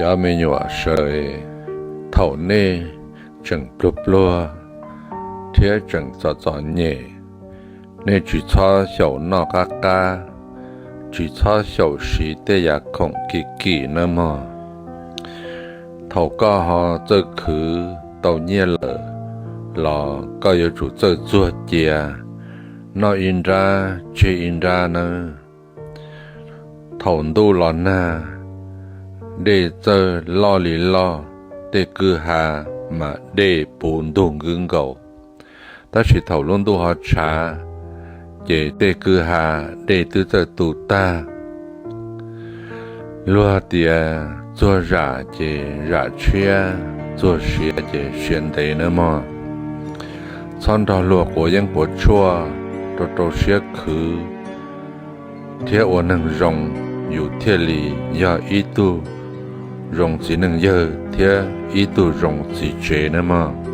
Cov me nyuam sawv, thaum nej tseem pluag pluag thiab tseem txom txom nyem, nej tsis txhob xyaum noj qab qab, tsis txhob xyaum siv tej yam khoom kim kim nawb mog. Thaum koj ho txawj khwv tau nyiaj lawm los koj yuav tsum txawj txuag cia, noj ib nrab tseg ib nrab nawb. Thaum ntuj los nag, dej txawj loj li loj, tej kwj ha mas dej puv ntug nkwv nkaus. Tab sis thaum lub ntuj ho tshav, ces tej kwj ha dej twb txawj tu tag. Luag tias txuag zam ces zam tshiab, txuag siav ces siav ntev nawb mog. Txhob nrog luag quav yeeb quav tshuaj, rau rau siab khwv thiab ua neeg zoo, yus thiaj li yog ib tug zoo txiv neej yawg thiab ib tug zoo txiv tsev nawb mog.